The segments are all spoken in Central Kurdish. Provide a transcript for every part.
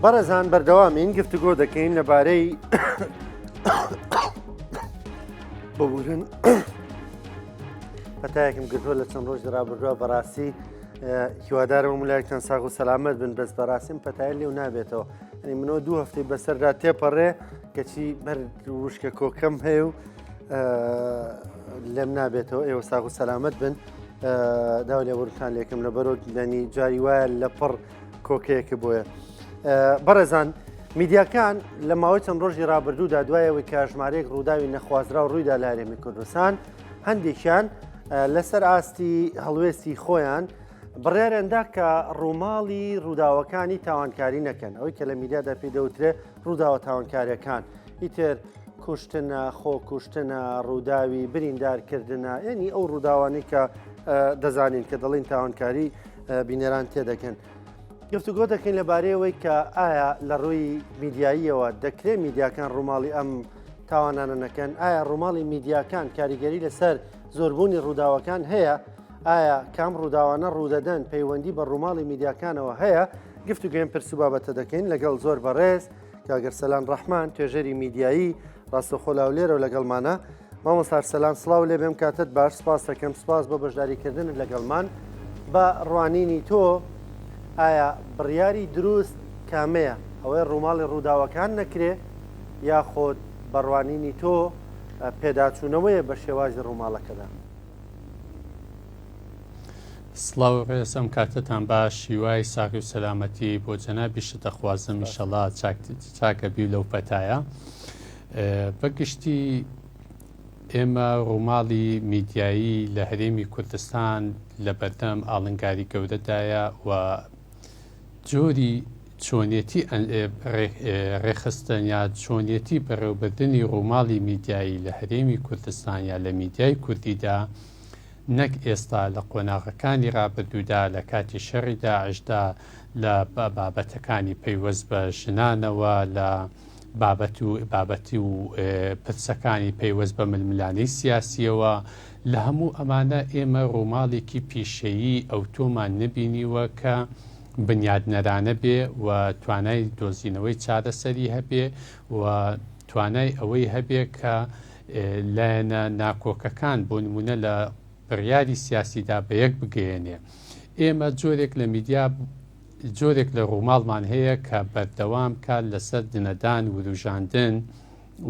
بەڕێزان بەردەوامین گفتوگۆ دەکەین لەبارەی ببورن پەتایەکم گرتووە لە چەند ڕۆژ ڕابردووە بەڕاستی هیوادارم ملایکتان ساغ و سەلامەت بن بەس بەڕاستیم پەتای لێو نابێتەوە ئەنی منەوە دوو هەفتەی بەسەردا تێپەڕێ کەچی بەر وشکە کۆکەم هەیە و لێم نابێتەوە ئێوە ساغ و سەلامەت بن داوا لێبوردنتان لێکم لە بەرۆ دەنی جاری وایە لە پڕ کۆکەیەکە بۆیە بەڕێزان میدیاکان لە ماوەی چەند ڕۆژی ڕابردوودا دوایەوەی کە ژمارەیەک ڕووداوی نەخوازراو ڕوویدا لە هەرێمی کوردستان هەندێکیان لەسەر ئاستی هەڵوێستی خۆیان بڕیاریاندا کە ڕووماڵی ڕووداوەکانی تاوانکاری نەکەن ئەوەی کە لە میدیادا پێی دەوترێ ڕووداوە تاوانکاریەکان ئیتر کوشتنە خۆکوشتنە ڕووداوی بریندارکردنە یعنی ئەو ڕووداوانەی کە دەزانین کە دەڵین تاوانکاری بینەران تێدەگەن. گفتوگۆ دەکەین لەبارەیەوەی کە ئایا لە ڕووی میدیاییەوە دەکرێت میدیاکان ڕووماڵی ئەم تاوانانە نەکەن ئایا ڕووماڵی میدیاکان کاریگەری لەسەر زۆربوونی ڕووداوەکان هەیە ئایا کام ڕووداوانە ڕوودەدەن پەیوەندی بە ڕووماڵی میدیاکانەوە هەیە گفتوگوێن پرس و بابەتە دەکەین لەگەڵ زۆر بەڕێز کاک ئەرسەلان ڕەحمان توێژەری میدیایی ڕاستەخۆ لە هەولێرەوە لەگەڵمانە مامۆستا ئەرسەلان سڵاو لێ بێم کاتت باش سپاس دەکەم سپاس بۆ بەشداریکردنت لەگەڵمان بە ڕوانینی تۆ ئایا بڕیاری دروست کامەیە ئەوەی ڕووماڵی ڕووداوەکان نەکرێ یاخود بە ڕوانینی تۆ پێداچوونەوەیە بە شێوازی ڕووماڵەکەدا؟ سڵاو و ڕێز ئەم کاتەتان باش هیوای ساغی و سەلامەتی بۆ جەنابیشت دەخوازم ئیشەڵا چاکە بی لەو پەتایە بە گشتی ئێمە ڕووماڵی میدیایی لە هەرێمی کوردستان لە بەردەم ئاڵنگاری گەورەدایە و جۆری چۆنیەتی ڕێکخستن یا چۆنیەتی بەڕێوبردنی ڕووماڵی میدیایی لە هەرێمی کوردستان یا لە میدیای کوردیدا نەک ئێستا لە قۆناغەکانی ڕابردوودا لە کاتی شەڕی داعشدا لە بابەتەکانی پەیوەست بە ژنانەوە لە بابەت و بابەتی و پرسەکانی پەیوەست بە ململانێی سیاسیەوە لە هەموو ئەمانە ئێمە ڕووماڵێکی پیشەیی ئەوتۆمان نەبینیوە کە بنیادنەرانە بێ و توانای دۆزینەوەی چارەسەری هەبێ و توانای ئەوەی هەبێ کە لایەنە ناکۆکەکان بۆ نمونە لە بڕیاری سیاسیدا بە یەک بگەیەنێ. ئێمە جۆرێک لە میدیا جۆرێک لە ڕووماڵمان هەیە کە بەردەوام کار لەسەر دنەدان، وروژاندن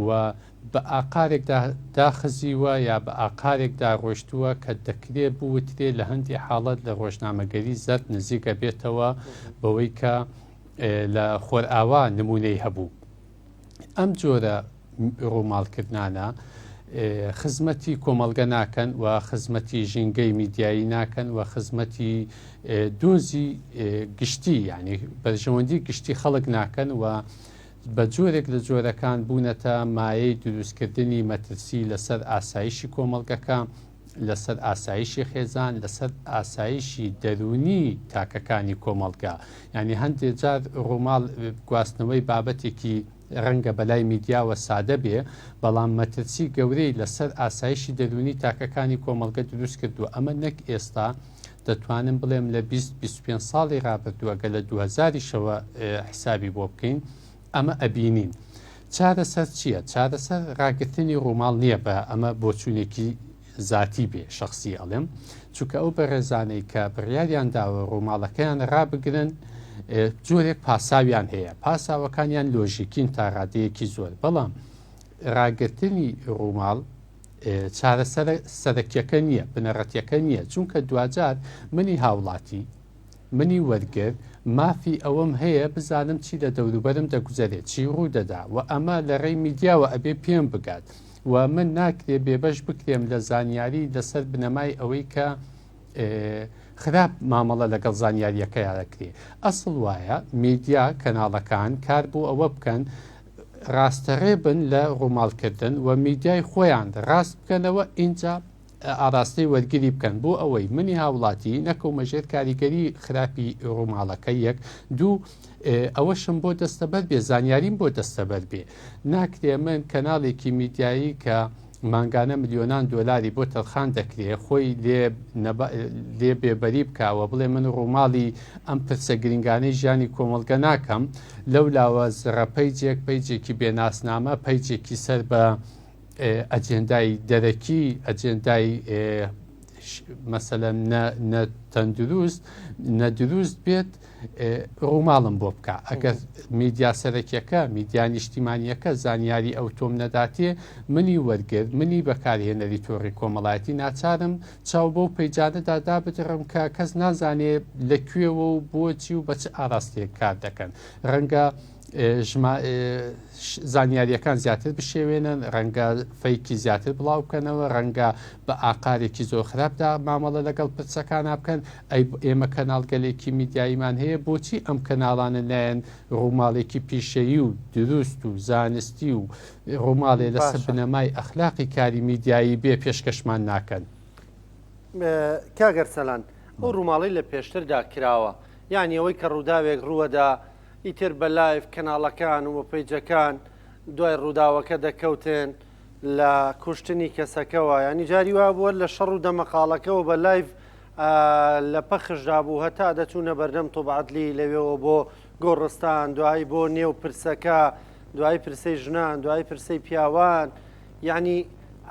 و بە ئاقارێکدا داخزیوە یا بە ئاقارێکدا ڕۆیشتووە کە دەکرێ بوترێ لە هەندێ حاڵەت لە ڕۆژنامەگەری زەرد نزیک ئەبێتەوە بەوەی کە لە خۆرئاوا نموونەی هەبوو. ئەم جۆرە ڕووماڵکردنانە خزمەتی کۆمەڵگە ناکەن و خزمەتی ژینگەی میدیایی ناکەن و خزمەتی دۆزی گشتی یعنی بەرژەوەندی گشتی خەڵک ناکەن و بە جۆرێک لە جۆرەکان بوونەتە مایەی دروستکردنی مەترسی لەسەر ئاسایشی کۆمەڵگەکە لەسەر ئاسایشی خێزان لەسەر ئاسایشی دەروونی تاکەکانی کۆمەڵگە یعنی هەندێک جار ڕووماڵ گواستنەوەی بابەتێکی ڕەنگە بەلای میدیاوە سادە بێ بەڵام مەترسی گەورەی لەسەر ئاسایشی دەروونی تاکەکانی کۆمەڵگە دروست کردووە ئەمە نەک ئێستا دەتوانم بڵێم لە 20 25 ساڵی ڕابردووە گە لە 2000شەوە حسابی بۆ بکەین ئەمە ئەبینین. چارەسەر چییە؟ چارەسەر ڕاگرتنی ڕووماڵ نییە بە ئەمە بۆچوونێکی زاتی بێ شخصی ئەڵێم چونکە ئەو بەڕێزانەی کە بڕیاریان داوە ڕووماڵەکەیان ڕابگرن جۆرێک پاساویان هەیە پاساوەکانیان لۆژیکین تا ڕادەیەکی زۆر بەڵام ڕاگرتنی ڕووماڵ چارەسەر سەرەکیەکە نییە بنەڕەتیەکە نییە چونکە دواجار منی هاوڵاتی منی وەرگر مافی ئەوەم هەیە بزانم چی لە دەوروبەرم دەگوزەرێ، چی ڕوو دەدا و ئەمە لە ڕێی میدیاوە ئەبێ پێم بگات و من ناکرێ بێبەش بکرێم لە زانیاری لەسەر بنەمای ئەوەی کە خراپ مامەڵە لەگەڵ زانیاریەکەیا دەکرێ. ئەسڵ وایە میدیا کەناڵەکان کار بۆ ئەوە بکەن ڕاستەڕێ بن لە ڕووماڵکردن و میدیای خۆیان ڕاست بکەنەوە ئینجا ئاراستەی وەرگری بکەن بۆ ئەوەی منی هاوڵاتی نەکەومە ژێر کاریگەری خراپی ڕووماڵەکە یەک دوو ئەوەشم بۆ دەستەبەر بێ زانیاریم بۆ دەستەبەر بێ ناکرێ من کەناڵێکی میدیایی کە مانگانە ملیۆنان دۆلاری بۆ تەرخان دەکرێ خۆی لێ لێ بێبەری بکا و بڵێ من ڕووماڵی ئەم پرسە گرنگانەی ژیانی کۆمەڵگە ناکەم، لەو لاوە زڕە پەیجێک، پەیجێکی بێ ناسنامە، پەیجێکی سەر بە ئەجێندای دەرەکی، ئەجێندای مەسەلەن نە تەندروست نە دروست بێت ڕووماڵم بۆ بکە. ئەگەر میدیا سەرەکیەکە، میدیا نیشتیمانیەکە زانیاری ئەوتۆم نەداتێ، منی وەرگر، منی بەکارهێنەری تۆڕی کۆمەڵایەتی ناچارم چاو بەو پەیجانەدا دابدڕم کە کەس نازانێ لە کوێوە و بۆچی و بە چ ئاراستەیەک کار دەکەن. ڕەنگە زانیاریەکان زیاتر بشێوێنن، ڕەنگە فەیکی زیاتر بڵاو بکەنەوە، ڕەنگە بە ئاقارێکی زۆر خراپدا مامەڵە لەگەڵ پرسەکانا بکەن. ئەی ئێمە کەناڵگەلێکی میدیاییمان هەیە، بۆچی ئەم کەناڵانە نایەن ڕووماڵێکی پیشەیی و دروست و زانستی و ڕووماڵێ لەسەر بنەمای ئەخلاقی کاری میدیایی بێ پێشکەشمان ناکەن؟ کاک ئەرسەلان، ئەو ڕووماڵەی لە پێشتردا کراوە، یانی ئەوەی کە ڕووداوێک ڕووەدا، ئیتر بە live کەناڵەکان و پەیجەکان دوای ڕووداوەکە دەکەوتن لە کوشتنی کەسەکەوە، یانی جاری وا بووە لە شەڕ و دەمەقاڵەکەوە بە live لە پەخشدا بوو هەتا دەچوونە بەردەم تۆب عەدلی، لەوێوە بۆ گۆڕستان، دوایی بۆ نێو پرسەکە، دوایی پرسەی ژنان، دوایی پرسەی پیاوان، یعنی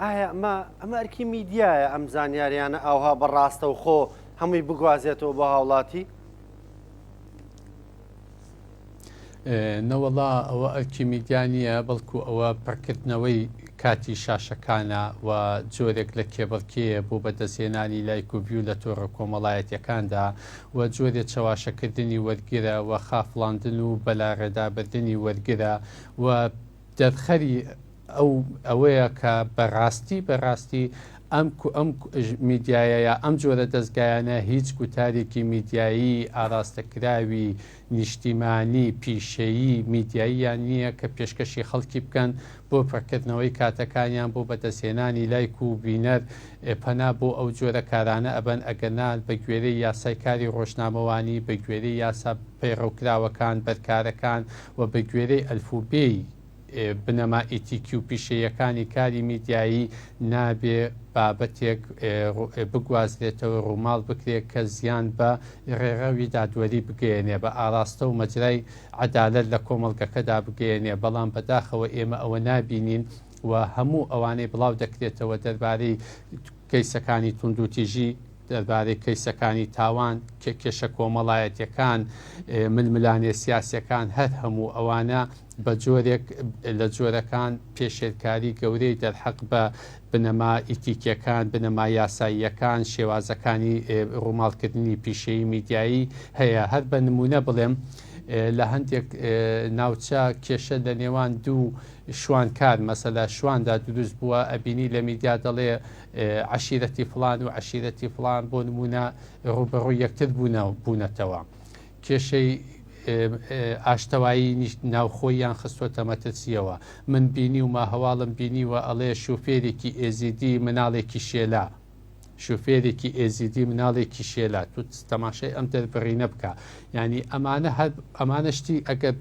ئایا ئەمە ئەمە ئەرکی میدیایە ئەم زانیاریانە ئاوها بە ڕاستەوخۆ هەمووی بگوازێتەوە بۆ هاوڵاتی؟ نەوەڵا ئەوە ئەرکی میدیا نییە، بەڵکو ئەوە پڕکردنەوەی کاتی شاشەکانە و جۆرێک لە کێبڕکێیە بۆ بەدەستهێنانی لایک و view لە تۆڕە کۆمەڵایەتیەکاندا و جۆرێ چەواشەکردنی وەرگرە و خافڵاندن و بەلاڕێدابردنی وەرگرە و دەرخەری ئەو ئەوەیە کە بەڕاستی بەڕاستی ئەم ئەم میدیایە یا ئەم جۆرە دەزگایانە هیچ گوتارێکی میدیایی ئاراستەکراوی نیشتیمانی پیشەیی میدیاییان نییە کە پێشکەشی خەڵکی بکەن بۆ پڕکردنەوەی کاتەکانیان بۆ بەدەستهێنانی لایک و بینەر پەنا بۆ ئەو جۆرە کارانە ئەبەن ئەگەرنا بە گوێرەی یاسای کاری ڕۆژنامەوانی بە گوێرەی یاسا پەیڕەوکراوەکان بەرکارەکان و بە گوێرەی ئەلفوبێی بنەما ئیتیکی و پیشەییەکانی کاری میدیایی نابێ بابەتێک بگوازرێتەوە ڕووماڵ بکرێ کە زیان بە ڕێڕەوی دادوەری بگەیەنێ بە ئاراستە و مەجرای عەدالەت لە کۆمەڵگەکەدا بگەیەنێ بەڵام بەداخەوە ئێمە ئەوە نابینین و هەموو ئەوانەی بڵاو دەکرێتەوە دەربارەی کەیسەکانی توندوتیژی دەربارەی کەیسەکانی تاوان، کێشە کۆمەڵایەتیەکان، ململانێ سیاسیەکان، هەر هەموو ئەوانە بە جۆرێک لە جۆرەکان پێشێلکاری گەورەی دەرحەق بە بنەما ئیتیکیەکان، بنەما یاساییەکان، شێوازەکانی ڕووماڵکردنی پیشەیی میدیایی هەیە. هەر بە نموونە بڵێم لە هەندێک ناوچە کێشە لە نێوان دوو شوانکار مەسەلە شواندا دروست بووە ئەبینی لە میدیا دەڵێ عەشیرەتی فڵان و عەشیرەتی فڵان بۆ نموونە ڕووبەڕووی یەکتر بوونەتەوە کێشەی ئاشتەوایی ناوخۆیان خستۆتە مەترسیەوە من بینیومە هەواڵم بینیوە ئەڵێ شوفێرێکی ئێزیدی مناڵێکی شێلا شوفێرێکی ئێزیدی مناڵێکی شێلا تو تەماشای ئەم دەربڕینە بکە یعنی ئەمانە هەر ئەمانە شتی ئەگەر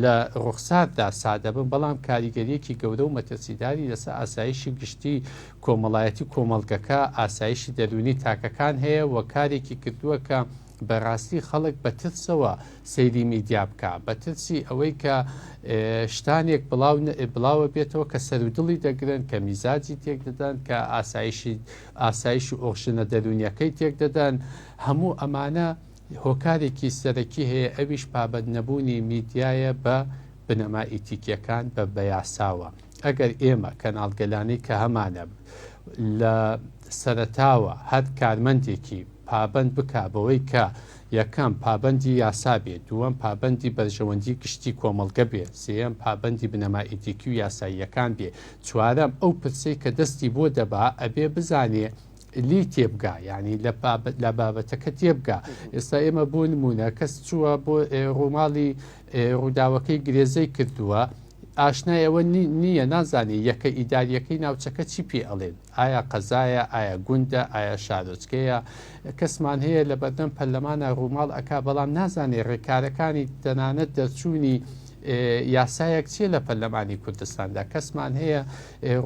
لە ڕوخساردا سادە بن، بەڵام کاریگەرییەکی گەورە و مەترسیداری لەسەر ئاسایشی گشتی کۆمەڵایەتی کۆمەڵگەکە، ئاسایشی دەروونی تاکەکان هەیە و کارێکی کردووە کە بەڕاستی خەڵک بە ترسەوە سەیری میدیا بکا، بە ترسی ئەوەی کە شتانێک بڵاو بڵاوە بێتەوە کە سەرودڵی دەگرن، کە میزاجی تێک دەدەن، کە ئاسایشی ئاسایش و ئۆخژنە دەروونیەکەی تێک دەدەن، هەموو ئەمانە هۆکارێکی سەرەکی هەیە ئەویش پابەندنەبوونی میدیایە بە بنەما ئیتیکیەکان بە بە یاساوە ئەگەر ئێمە کەناڵگەلانەی کە هەمانە لە سەرەتاوە هەر کارمەندێکی پابەند بکا بەوەی کە یەکەم پابەندی یاسا بێ دووەم پابەندی بەرژەوەندی گشتی کۆمەڵگە بێ سێیەم پابەندی بنەما ئیتیکی و یاساییەکان بێ چوارەم ئەو پرسەی کە دەستی بۆ دەبا ئەبێ بزانێ لێی تێبگا یعنی لە بابەتەکە تێبگا ئێستا ئێمە بۆ نمونە کەس چووە بۆ ڕووماڵی ڕووداوەکەی گرێزەی کردووە ئاشنای ئەوە نییە نازانێ یەکە ئیداریەکەی ناوچەکە چی پێ ئەڵێن ئایا قەزایە ئایا گوندە ئایا شارۆچکەیە کەسمان هەیە لە بەردەم پەرلەمانە ڕووماڵ ئەک بەڵام نازانێ ڕێکارەکانی تەنانەت دەرچوونی یاسایەک چیە لە پەرلەمانی کوردستاندا، کەسمان هەیە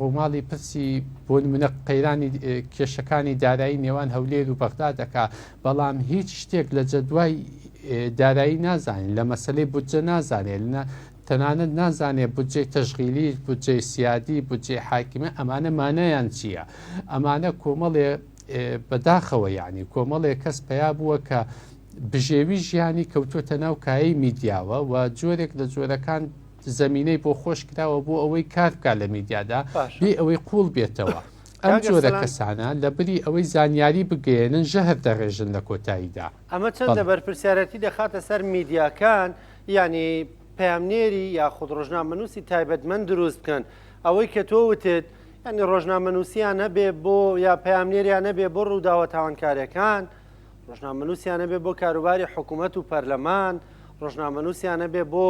ڕووماڵی پرسی بۆ نمونە قەیرانی کێشەکانی دارایی نێوان هەولێر و بەغدا دەکا، بەڵام هیچ شتێک لە جەدوای دارایی نازانین، لە مەسلەی بودجە نازانێت، تەنانەت نازانێت بودجەی تەشغیلی، بودجەی سیادی، بودجەی حاکمە ئەمانە مانایان چییە؟ ئەمانە کۆمەڵێ بەداخەوە یعنی کۆمەڵێ کەس پەیا بووە کە بژێوی ژیانی کەوتووەتە ناو کایەی میدیاوە و جۆرێک لە جۆرەکان زەمینەی بۆ خۆش کراوە بۆ ئەوەی کار بکات لە میدیادا بێ ئەوەی قوڵ بێتەوە. ئەم جۆرە کەسانە لە بری ئەوەی زانیاری بگەیەنن ژەهر دەڕێژن لە کۆتاییدا. ئەمە چەندە بەرپرسیارەتی دەخاتە سەر میدیاکان یانی پەیامنێری یاخود ڕۆژنامەنووسی تایبەتمەند دروست بکەن ئەوەی کە تۆ وتت یانی ڕۆژنامەنووسیان هەبێ بۆ یا پەیامنێریان هەبێ بۆ ڕووداوە تاوانکاریەکان ڕۆژنامەنووسیان هەبێ بۆ کاروباری حکوومەت و پەرلەمان، ڕۆژنامەنووسیان هەبێ بۆ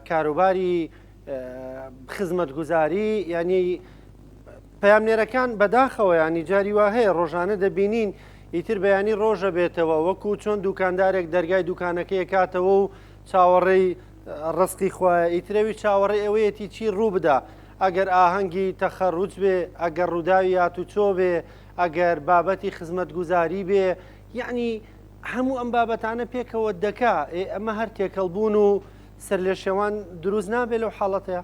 کاروباری خزمەتگوزاری، یعنی پەیامنێرەکان بەداخەوە ینی جاری وا هەیە ڕۆژانە دەبینین ئیتر بەیانی ڕۆژە بێتەوە وەکو چۆن دوکاندارێک دەرگای دوکانەکەی کاتەوە و چاوەڕێی ڕسقی خوایە ئیترەوی چاوەڕێ ئەوەیەتی چی ڕوو بدا ئەگەر ئاهەنگی تەخەڕوج بێ ئەگەر ڕووداوی هاتوچۆ بێ ئەگەر بابەتی خزمەتگوزاری بێ یەعنی هەموو ئەم بابەتانە پێکەوە دەکا ئێ ئەمە هەر تێکەڵبوون و سەرلێشێوان دروست نابێ لەو حاڵەتەیە؟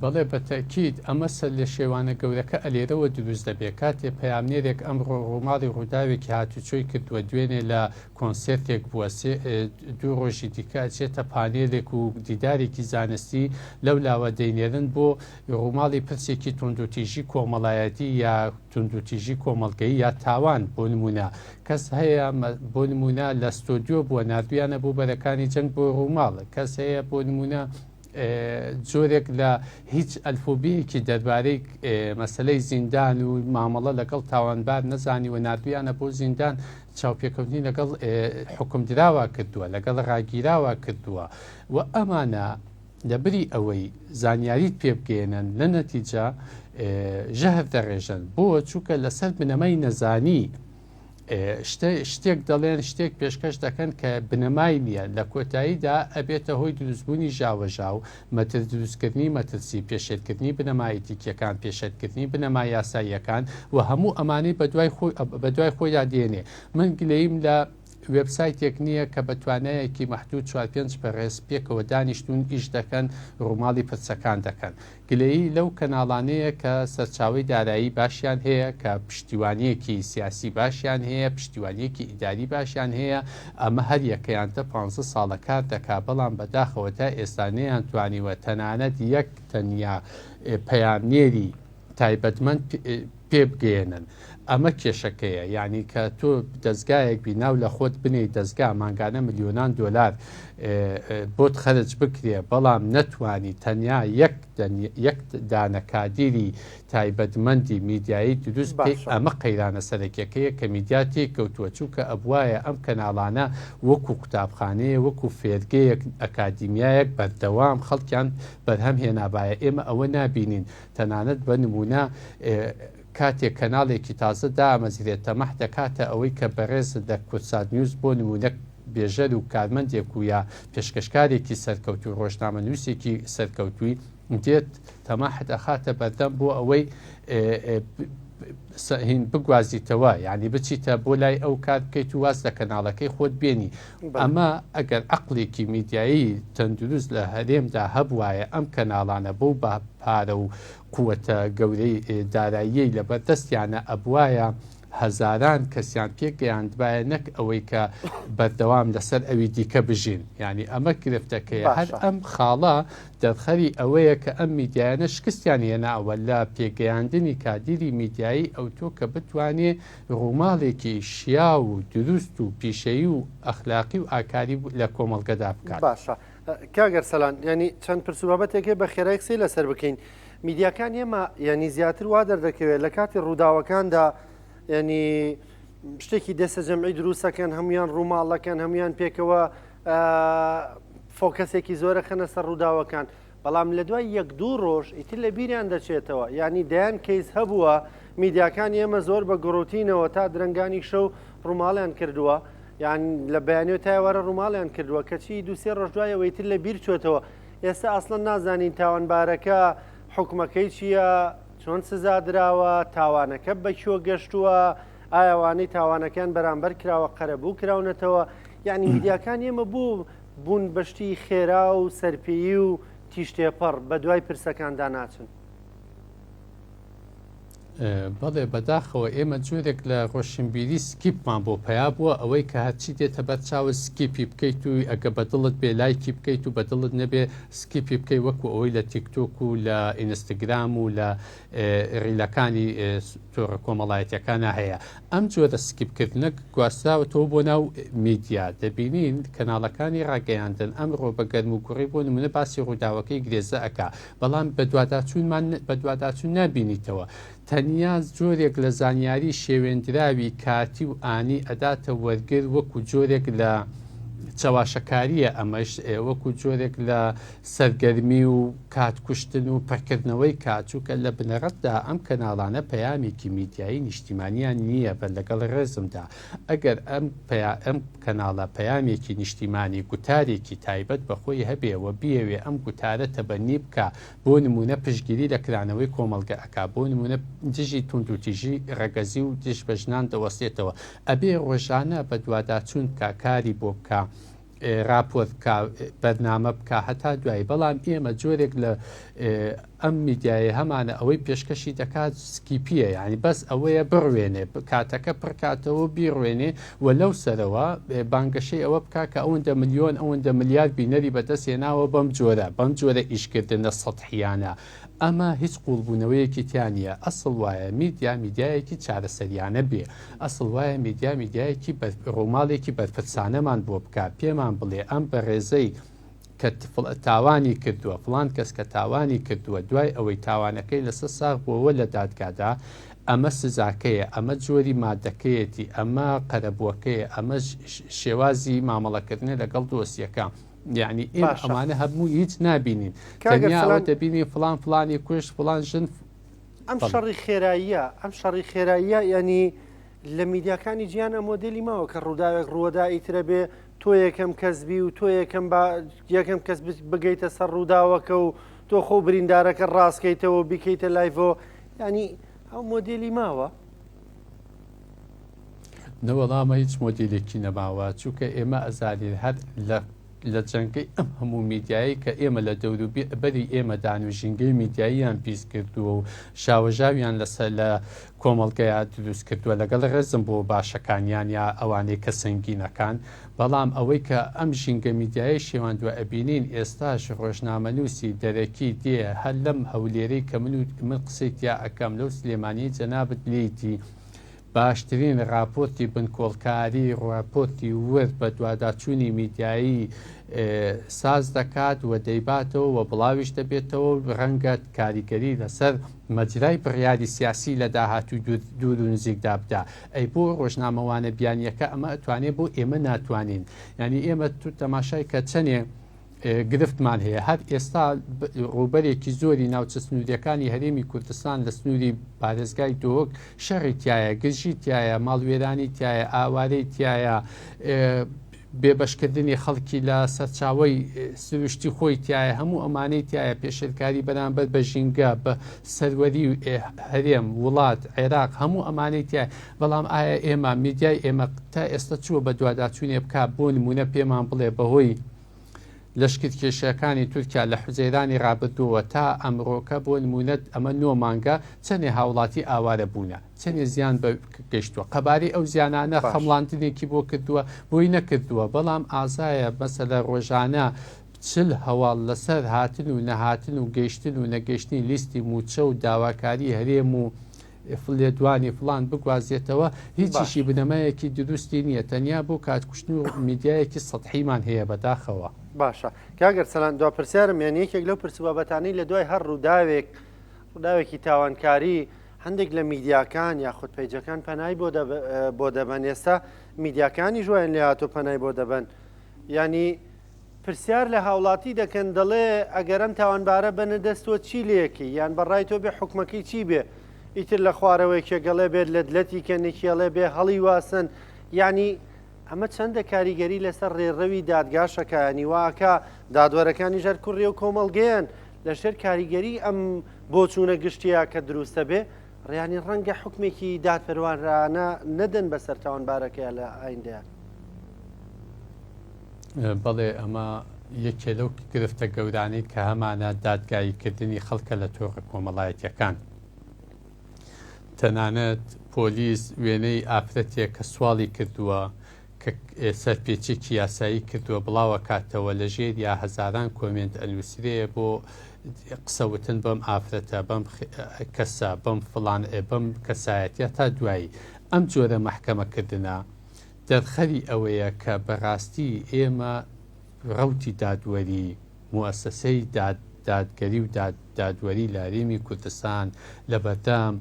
بەڵێ بە تەئکید ئەمە سەرلێشێوانە گەورەکە ئەلێرەوە دروست دەبێ کاتێ پەیامنێرێک ئەمڕۆ ڕووماڵی ڕووداوێکی هاتوچۆی کردووە دوێنێ لە کۆنسێرتێک بووە سێ دوو ڕۆژی دیکە ئەچێتە پانێلێک و دیدارێکی زانستی لەو لاوە دەینێرن بۆ ڕووماڵی پرسێکی توندوتیژی کۆمەڵایەتی یا توندوتیژی کۆمەڵگەیی یا تاوان بۆ نموونە کەس هەیە بۆ نموونە لە ستۆدیۆ بووە ناردویانە بۆ بەرەکانی جەنگ بۆ ڕووماڵ کەس هەیە بۆ نموونە جۆرێک لە هیچ ئەلفوبیەکی دەربارەی مەسلەی زیندان و مامەڵە لەگەڵ تاوانبار نەزانی و ناردویانە بۆ زیندان چاوپێکەوتنی لەگەڵ حکومدراوە کردووە لەگەڵ ڕاگیراوە کردووە و ئەمانە لەبری ئەوەی زانیاریت پێ بگەیەنن لە نەتیجە ژەهر دەڕێژن بۆ چووکە لەسەر بنەمای نەزانی شتێک دەڵێن شتێک پێشکەش دەکەن کە بنەمای نییە لە کۆتاییدا ئەبێتە هۆی دروستبوونی ژاوەژاو مەتر دروستکردنی مەترسی پێشێلکردنی بنەما ئیتیکیەکان پێشێلکردنی بنەما یاساییەکان و هەموو ئەمانەی بەدوای خۆی بەدوای خۆیدا دێنێ من گلەییم لە وێبسایتێک نییە کە بە توانایەکی مەحدود چوار پێنج بەڕێز پێکەوە دانیشتوون ئیش دەکەن ڕووماڵی پرسەکان دەکەن. گلەیی لەو کەناڵانەیە کە سەرچاوەی دارایی باشیان هەیە، کە پشتیوانییەکی سیاسی باشیان هەیە، پشتیوانییەکی ئیداری باشیان هەیە، ئەمە هەر یەکەیان دە پانزە ساڵە کار دەکا، بەڵام بەداخەوە تا ئێستا نەیانتوانیوە تەنانەت یەک تەنیا پەیامنێری تایبەتمەند پێ بگەیەنن ئەمە کێشەکەیە یعنی کە تۆ دەستگایەک بی ناو لە خۆت بنێی دەستگا مانگانە ملیۆنان دۆلار بۆت خەرج بکرێ بەڵام نەتوانی تەنیا یەک یەک دانە کادیری تایبەتمەندی میدیایی دروست بکەی ئەمە قەیرانە سەرەکیەکەیە کە میدیا تێکەوتووە چونکە ئەبوایە ئەم کەناڵانە وەکو قوتابخانەیە وەکو فێرگەیەک ئەکادیمیایەک بەردەوام خەڵکیان بەرهەم هێنابایە ئێمە ئەوە نابینین تەنانەت بە نموونە کاتێک کەناڵێکی تازە دامەزرێت تەماح دەکاتە ئەوەی کە بەڕێزت لە کوردسات نیوز بۆ نموونە بێژەر و کارمەندێک و یا پێشکەشکارێکی سەرکەوتوو ڕۆژنامەنووسێکی سەرکەوتووی دێت تەماحت ئەخاتە بەردەم بۆ ئەوەی هین بگوازیتەوە یعنی بچیتە بۆ لای ئەو کار بکەیت و واز لە کەناڵەکەی خۆت بێنی ئەمە ئەگەر عەقڵێکی میدیایی تەندروست لە هەرێمدا هەبوایە ئەم کەناڵانە بەو بە پارە و قوتە گەورەی داراییەی لەبەر دەستیانە ئەبوایە هەزاران کەسیان پێگەیاندبایە نەک ئەوەی کە بەردەوام لەسەر ئەوی دیکە بژین یعنی ئەمە گرفتەکەیە هەر ئەم خاڵە دەرخەری ئەوەیە کە ئەم میدیایانە شکستیان هێناوە لە پێگەیاندنی کادیری میدیایی ئەوتۆ کە بتوانێ ڕووماڵێکی شیاو و دروست و پیشەیی و ئەخلاقی و ئاکاری لە کۆمەڵگەدا بکات. باشە کاک ئەرسەلان یانی چەند پرس و بابەتێک هەیە بە خێرایی قسەی لەسەر بکەین میدیاکان ئێمە یانی زیاتر وا دەردەکەوێت لە کاتی ڕووداوەکاندا یانی شتێکی دەستە جەمعی دروستەکەن هەمویان ڕووماڵەکەن هەمویان پێکەوە فۆکەسێکی زۆرە خەنە سەر ڕووداوەکان بەڵام لە دوای یەک دوو ڕۆژ ئیتر لە بیریان دەچێتەوە، یانی دەیان کەیس هەبووە میدیاکانی ئێمە زۆر بە گوڕوتینەوە تا درەنگانی شەو ڕووماڵیان کردووە. یان لە بەیانیەوە تا ئێوارە ڕووماڵیان کردووە کەچی دووسێ ڕۆژ دوای ئەوەی تر لە بیر چۆتەوە ئێستا ئەسڵەن نازانین تاوانبارەکە حوکمەکەی چییە چۆن سزا دراوە تاوانەکە بە کوێ گەشتووە ئایا ئەوانەی تاوانەکەیان بەرامبەر کراوە قەرەبوو کراونەتەوە یعنی میدیاکان ئێمە بۆ بوون بەشتی خێرا و سەرپێیی و تیژتێپەڕ بە دوای پرسەکاندا ناچن. بەڵێ بەداخەوە ئێمە جۆرێک لە ڕۆشنبیری skip مان بۆ پەیا بووە ئەوەی کە هەرچی دێتە بەر چاوت skip ی بکەیت و ئەگە بەدڵت بێ لایکی بکەیت و بەدڵت نەبێ skip ی بکەیت وەکو ئەوەی لە تیکتۆک و لە ئینستاگرام و لە reel ەکانی تۆڕە کۆمەڵایەتیەکانە هەیە ئەم جۆرە skip کردنە گواستراوەتەوە بۆ ناو میدیا دەبینین کەناڵەکانی ڕاگەیاندن ئەمڕۆ بە گەرم و گوڕی بۆ نمونە باسی ڕووداوەکەی گرێزە ئەکا بەڵام بەدواداچوونمان بەدواداچوون نابینیتەوە تەنیا جۆرێک لە زانیاری شێوێندراوی کاتی و ئانی ئەداتە وەرگر وەکو جۆرێک لە چەواشەکارییە ئەمەش وەکو جۆرێک لە سەرگەرمی و کات کوشتن و پڕکردنەوەی کات چونکە لە بنەڕەتدا ئەم کەناڵانە پەیامێکی میدیایی نیشتیمانیان نییە بە لەگەڵ ڕێزمدا ئەگەر ئەم پەیا ئەم کەناڵە پەیامێکی نیشتیمانی گوتارێکی تایبەت بە خۆی هەبێ و بیەوێ ئەم گوتارە تەبەنی بکا بۆ نموونە پشتگیری لە کرانەوەی کۆمەڵگە ئەکا بۆ نموونە دژی توندوتیژی ڕەگەزی و دژ بە ژنان دەوەستێتەوە ئەبێ ڕۆژانە بەدواداچوون بکا کاری بۆ بکا راپۆرت بکا بەرنامە بکا هەتا دوایی بەڵام ئێمە جۆرێک لە ئەم میدیایە هەمانە ئەوەی پێشکەشی دەکات skip یە یعنی بەس ئەوەیە بڕوێنێ کاتەکە پڕکاتەوە بیڕوێنێ و لەو سەرەوە بانگەشەی ئەوە بکا کە ئەوەندە ملیۆن ئەوەندە ملیار بینەری بەدەست هێناوە بەم جۆرە بەم جۆرە ئیشکردنە سەتحیانە ئەمە هیچ قوڵبوونەوەیەکی تیا نییە ئەسڵ وایە میدیا میدیایەکی چارەسەریانە بێ ئەسڵ وایە میدیا میدیایەکی ڕووماڵێکی بەرپرسانەمان بۆ بکا پێمان بڵێ ئەم بەڕێزەی کە تاوانی کردووە فڵان کەس کە تاوانی کردووە دوای ئەوەی تاوانەکەی لەسەر ساغ بووەوە لە دادگادا ئەمە سزاکەیە ئەمە جۆری مادەکەیەتی ئەمە قەرەبووەکەیە ئەمە شێوازی مامەڵەکردنە لەگەڵ دۆسیەکە یعنی ئێمە باشە. ئەمانە هەموو هیچ نابینین کاک تەنیا ئەوە ئەرسەلان دەبینین فڵان فڵانی کوشت فڵان ژن ئەم بەڵێ. شەڕی خێراییە ئەم شەڕی خێراییە یعنی لە میدیاکانی جیهان ئەم مۆدێلی ماوە کە ڕووداوێک ڕووەدا ئیترە بێ تۆ یەکەم کەس بی و تۆ یەکەم با یەکەم کەس بگەیتە سەر ڕووداوەکە و تۆ خۆ بریندارەکە ڕاستکەیتەوە و بیکەیتە live ەوە یعنی ئەو مۆدێلی ماوە؟ نەوەڵامە هیچ مۆدیلێکی نەماوە چونکە ئێمە ئەزانین هەر لە لە جەنگەی ئەم هەموو میدیایەی کە ئێمە لە دەوروبەری ئێمەدان و ژینگەی میدیاییان پیس کردووە و ژاوەژاویان لەسەر لە کۆمەڵگەیا دروست کردووە لەگەڵ ڕێزم بۆ باشەکانیان یا ئەوانەی کە سەنگینەکان بەڵام ئەوەی کە ئەم ژینگە میدیایەی شێواندوە ئەبینین ئێستاش ڕۆژنامەنووسی دەرەکی دێ هەر لەم هەولێرەی کە من و من قسەی تیا ئەکەم لەو سلێمانیەی جەنابت لێیتی باشترین ڕاپۆرتی بنکۆڵکاری، ڕاپۆرتی ورد بەدواداچوونی میدیایی ساز دەکات و دەیباتەوە و بڵاویش دەبێتەوە و ڕەنگە کاریگەری لەسەر مەجرای بڕیاری سیاسی لە داهاتووی دوور و نزیکدا بدا. ئەی بۆ ڕۆژنامەوانە بیانییەکە ئەمە ئەتوانێ بۆ ئێمە ناتوانین؟ یانی ئێمە تو تەماشای کە چەنێ گرفتمان هەیە هەر ئێستا ڕووبەرێکی زۆری ناوچە سنووریەکانی هەرێمی کوردستان لە سنووری پارێزگای دهۆک شەڕی تایە گرژی تایە ماڵوێرانی تایە ئاوارەی تایە بێبەشکردنی خەڵکی لە سەرچاوەی سروشتی خۆی تایە هەموو ئەمانەی تایە پێشێلکاری بەرامبەر بە ژینگە بە سەروەری هەرێم وڵات عێراق هەموو ئەمانەی تایە بەڵام ئایا ئێمە میدیای ئێمە تا ئێستا چووە بە دواداچوونێ بک بۆ نمونە پێمان بڵێ بەهۆی لەشکرکێشیەکانی تورکیا لە حوزەیرانی ڕابردووەوە تا ئەمرۆکە بۆ نموونە ئەمە نۆ مانگە چەنێ هاوڵاتی ئاوارە بوونە چەنێ زیان بە گەشتووە قەبارەی ئەو زیانانە باش. خەمڵاندنێکی بۆ کردووە بۆی نەکردووە بەڵام ئازایە مەسەلە ڕۆژانە 40 هەواڵ لەسەر هاتن و نەهاتن و گەیشتن و نەگەیشتنی لیستی مووچە و داواکاری هەرێم و لێدوانی فڵان بگوازێتەوە هیچیشی باش. بنەمایەکی دروستی نییە تەنیا بۆ کات کوشتن و میدیایەکی سەتحیمان هەیە بەداخەوە. باشە کاک ئەرسەلان دوا پرسیارم یان یەکێک لەو پرس و بابەتانەی لە دوای هەر ڕووداوێک ڕووداوێکی تاوانکاری هەندێک لە میدیاکان یاخود پەیجەکان پەنای بۆ بۆ دەبەن ئێستا میدیاکانیش وایان لێ هاتۆ پەنای بۆ دەبەن یعنی پرسیار لە هاوڵاتی دەکەن دەڵێ ئەگەر ئەم تاوانبارە بەنە دەست تۆ چی لێکەی یان بە ڕای تۆ بێ حوکمەکەی چی بێ ئیتر لە خوارەوە یەکێک ئەڵێ بێت لەت لەتی کەن یەکی ئەڵێ بێ هەڵی واسن یعنی ئەمە چەندە کاریگەری لەسەر ڕێڕەوی دادگاشەکە ینی واکە دادوەرەکانی ژەر کوڕی و کۆمەڵگەیەن لە ژێر کاریگەری ئەم بۆچوونە گشتیە کە دروستە بێ ڕیانی ڕەنگە حکمێکی دادپەروانرانە نەدەن بەسەر تاوانبارەکەیا لە ئایندەیا. بەڵێ ئەمە یەکێ لەو گرفتە گەورانەی کە هەمانە دادگاییکردنی خەڵکە لە تۆڕە کۆمەڵایەتیەکان. تەنانەت پۆلیس وێنەی ئافرەتێک کە سواڵی کردووە کە سەرپێچیەکی یاسایی کردووە بڵاوەکاتەوە لە ژێریا هەزاران کۆمێنت ئەنوسرێ بۆ قسە وتن بەم ئافرەتە بەم کەسە بەم فڵان بەم کەسایەتە تا دوایی ئەم جۆرە مەحکەمە کردنە دەرخەری ئەوەیە کە بەڕاستی ئێمە ڕەوتی دادوەری موئەسەسەی داد دادگەری و داد دادوەری لە هەرێمی کوردستان لەبەردەم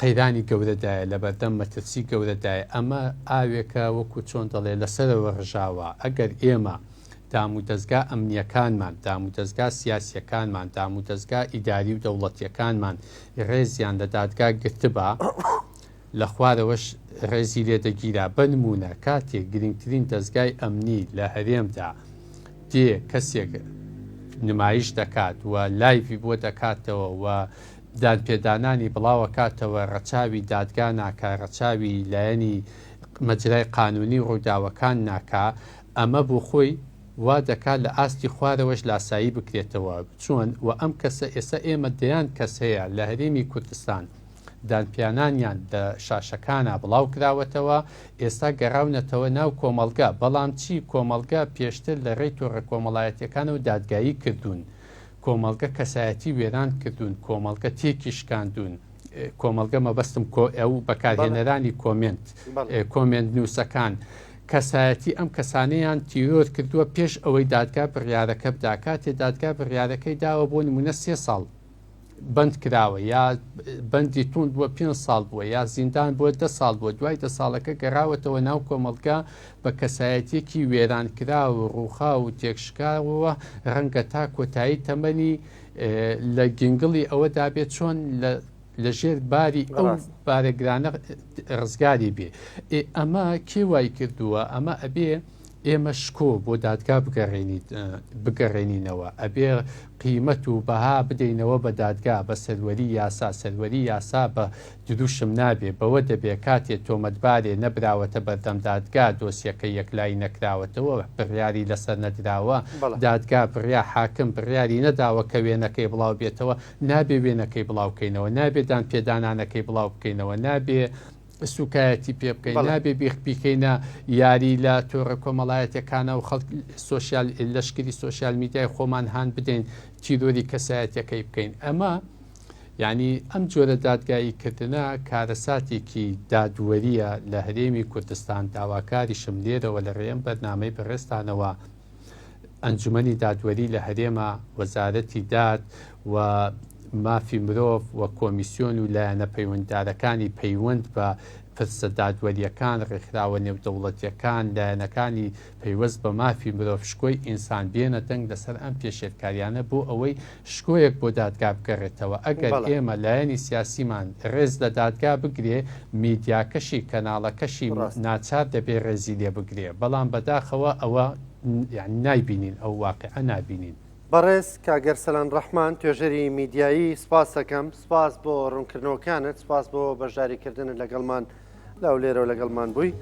قەیرانی گەورەدایە، لەبەردەم مەترسی گەورەدایە، ئەمە ئاوێکە وەکو چۆن دەڵێ لەسەرەوە ڕژاوە، ئەگەر ئێمە دامودەزگا ئەمنییەکانمان، دامودەزگا سیاسییەکانمان، دامودەزگا ئیداری و دەوڵەتییەکانمان ڕێزیان لە دادگا گرتبا، لە خوارەوەش ڕێزی لێ دەگیرا، بە نموونە کاتێک گرنگترین دەزگای ئەمنی لە هەرێمدا دێ کەسێک نمایش دەکات و لایڤی بۆ دەکاتەوە و دانپێدانانی بڵاوەکاتەوە ڕەچاوی دادگا ناکا ڕەچاوی لایەنی مەجرای قانونی و ڕووداوەکان ناکا ئەمە بۆ خۆی وا دەکا لە ئاستی خوارەوەش لاسایی بکرێتەوە چۆن و ئەم کەسە ئێستا ئێمە دەیان کەس هەیە لە هەرێمی کوردستان دانپیانانیان لە شاشەکانا بڵاو کراوەتەوە ئێستا گەڕاونەتەوە ناو کۆمەڵگە بەڵام چی کۆمەڵگە پێشتر لە ڕێی تۆڕە کۆمەڵایەتیەکانەوە دادگایی کردوون کۆمەڵگە کەسایەتی وێران کردوون، کۆمەڵگە تێکی شکاندوون، کۆمەڵگە مەبەستم کۆ ئەو بەکارهێنەرانی کۆمێنت، کۆمێنت نووسەکان، کەسایەتی ئەم کەسانەیان تیرۆر کردووە پێش ئەوەی دادگا بڕیارەکە بدا، کاتێ دادگا بڕیارەکەی داوە بۆ نموونە سێ ساڵ بەند کراوە یا بەندی توند بووە پێنج ساڵ بووە یا زیندان بووە دە ساڵ بووە دوای دە ساڵەکە گەڕاوەتەوە ناو کۆمەڵگا بە کەسایەتیەکی وێرانکراو و ڕووخاو و تێکشکاوەوە ڕەنگە تا کۆتایی تەمەنی لە گینگڵی ئەوەدا بێت چۆن لە لە ژێر باری ئەو بارەگرانە ڕزگاری بێ ئەمە کێ وای کردووە ئەمە ئەبێ ئێمە شکۆ بۆ دادگا بگەڕێنینەوە، ئەبێ قیمەت و بەها بدەینەوە بە دادگا، بە سەروەری یاسا، سەروەری یاسا بە دروشم نابێ، بەوە دەبێ کاتێ تۆمەتبارێ نەبراوەتە بەردەم دادگا، دۆسیەکە یەکلایی نەکراوەتەوە، بڕیاری لەسەر نەدراوە، دادگا بڕیا حاکم بڕیاری نەداوە کە وێنەکەی بڵاو بێتەوە، نابێ وێنەکەی بڵاو کەینەوە، نابێ دانپێدانانەکەی بڵاو بکەینەوە، نابێ سوکایەتی پێ بکەین نابێ بیخ بیکەینە یاری لە تۆڕە کۆمەڵایەتەکانە و خەڵک سۆسیال لەشکری سۆسیال میدیای خۆمان هان بدەین تیرۆری کەسایەتەکەی بکەین ئەمە یعنی ئەم جۆرە دادگایی کردنە کارەساتێکی دادوەریە لە هەرێمی کوردستان داواکاریشم لێرەوە لە ڕێم بەرنامەی بەڕێزتانەوە ئەنجومەنی دادوەری لە هەرێمە، وەزارەتی داد و مافی مرۆڤ و کۆمیسیۆن و لایەنە پەیوەنددارەکانی پەیوەند بە پرسە دادوەرییەکان، ڕێکخراوە نێودەوڵەتییەکان، لایەنەکانی پەیوەست بە مافی مرۆڤ، شکۆی ئینسان بێنە دەنگ لەسەر ئەم پێشێلکاریانە بۆ ئەوەی شکۆیەک بۆ دادگا بگەڕێتەوە. ئەگەر ئێمە لایەنی سیاسیمان ڕێز لە دادگا بگرێ، میدیاکەشی، کەناڵەکەشی ناچار دەبێ ڕێزی لێ بگرێ. بەڵام بەداخەوە ئەوە یانی نایبینین، ئەو واقیعە نابینین. بەڕێز کاک ئەرسەلان ڕەحمان توێژەری میدیایی سپاست دەکەم، سپاس بۆ ڕوونکردنەوەکانت، سپاس بۆ بەشداریکردنت لەگەڵمان لە هەولێرەوە لەگەڵمان بووی.